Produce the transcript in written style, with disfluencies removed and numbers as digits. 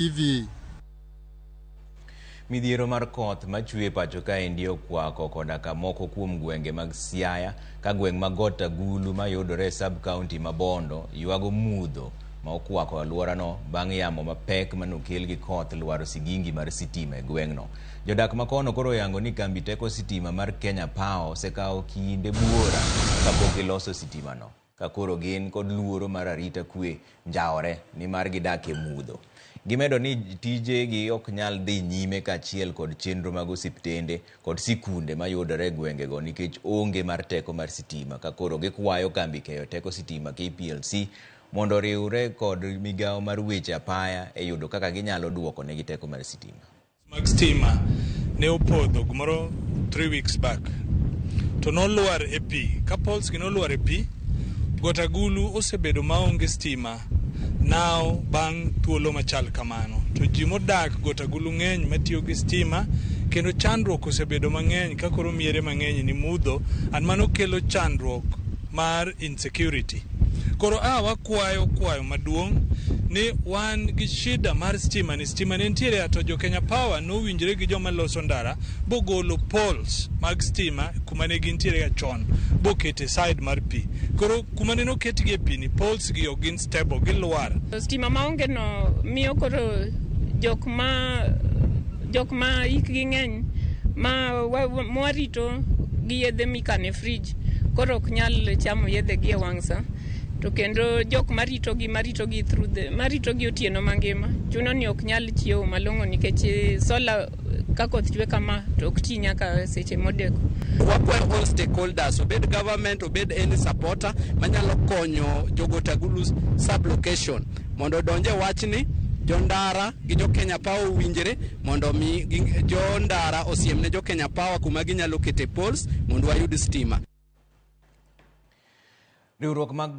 TV. Midhiero mar koth machwe e pacho kaendi okwako koda ka moko kuom gwenge mag Siaya ka gweng' ma Got Agulu mayudore e sub county ma Bondo ywago mudho ma okwako alworano bang' yamo mapek manokel gi koth lwaro sigingi mar sitima e gweng'no. Jodak ma kono koro oyango ni kambi teko sitima mar Kenya Power osekawo kinde buora kapok giloso sitimano. Ka koro gin kod luoro mar arita kwe njawore nimar gidak e mudho. Gimedo ni tijegi ok nyal dhi nyime kaachiel kod chenro mag osiptende kod sikunde mayudore e gwengego nikech onge mar teko mar sitima ka koro gikwayo kambi keyo teko sitima KPLC mondo oriwre kod migawo mar weche apaya e yudo kaka ginyalo duoko negi teko mar sitima. Mag stima ne opodho gimoro 3 weeks back to nolwar e pi. Ka poles gi nolwar e pi, Got Agulu osebedo maonge stima now bang' thuolo machal kamano. To ji modak Got Agulu ng'eny matiyo gi stima kendo chandruok osebedo mang'eny ka koro miere mang'eny ni mudho and mano kelo chandruok mar insecurity. Koro a wakwayo kwayo maduong' ni wan gi shida mar stima ni stima ne nitiere to jo Kenya Power nowinjore gi joma loso ndara bogolo poles mag stima kuma ne gintiere ga chon bokete side mar pi. Koro kuma ne noketgi e pi ni poles gi ok gin stable, gilwar. Stima maonge no miyo koro jok ma hikgi ng'eny ma mwarito gi yedhe mikano e fridge koro ok nyal chamo yedhe gi e wang' sa. To kendo jok maritogi through the maritogi otieno mangima chuno ni ok nyal chiewo malong'o nikech solar ka koth chwe kama to ok ti nyaka seche modeko. Wakwayo all stakeholders, obed government, obed any supporter manyalo konyo jogot Agulu sub location mondo odonj e wachni. Jo ndara gi jo Kenya Power owinjre mondo mi jo ndara osiem ne jo Kenya Power kuma ginyalo kete poles mondo wayud stima. Riwruok mag